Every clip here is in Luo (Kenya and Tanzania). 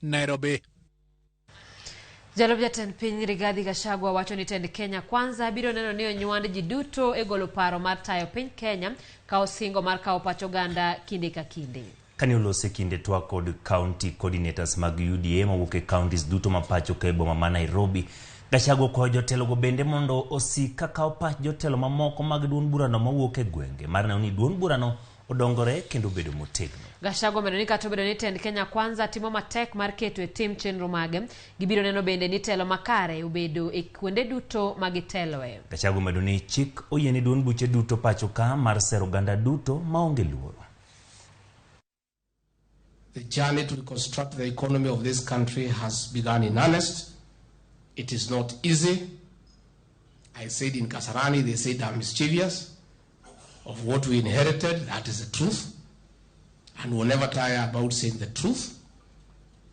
Nairobi. Jalup jatend piny Rigathi Gachagua wacho ni tend Kenya Kwanza biro neno ni onywand ji duto e golo paro mar tayo piny Kenya ka osingo mar kawo pach oganda kinde ka kinde. Kane olose kinde twak kod county coordinators mag UDA mawuok e counties duto ma pacho ka e boma ma Nairobi, Gachagua okwayo jotelogo bende mondo osik ka kawo pach jotelo mamoko mag duond burano mawuok e gwenge mar neno ni duond burano odongore kendo obedo motegno. Gachagua omedo ni kata obedo ni tend Kenya Kwanza timo matek mar keto e tim chenro mage, gibiro neno bende ni telo makare obedo e kuonde duto ma giteloe. Gachagua omedo ni chik oyiene duond buche duto pacho ka mar sero oganda duto maonge luoro. The journey to reconstruct the economy of this country has begun in earnest. It is not easy. I said in Kasarani, they said I'm mischievous. Of what we inherited, that is the truth. And we'll never tire about saying the truth.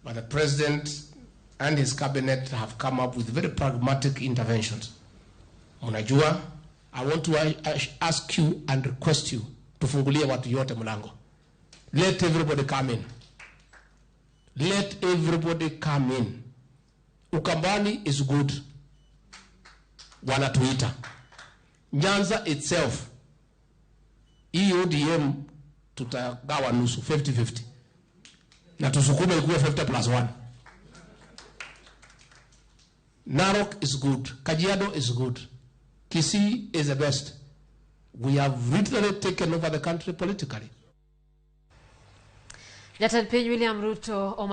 But the president and his cabinet have come up with very pragmatic interventions. Unajua, I want to ask you and request you tufungulie watu yote mlango. Let everybody come in. Let everybody come in. Ukambani is good. Wanatuita. Nyanza itself, hii ODM tutagawa nusu 50-50 na tusukume ikuwe 50 plus 1. Narok is good. Kajiado is good. Kisii is the best. We have literally taken over the country politically. Jatend piny William Ruto omako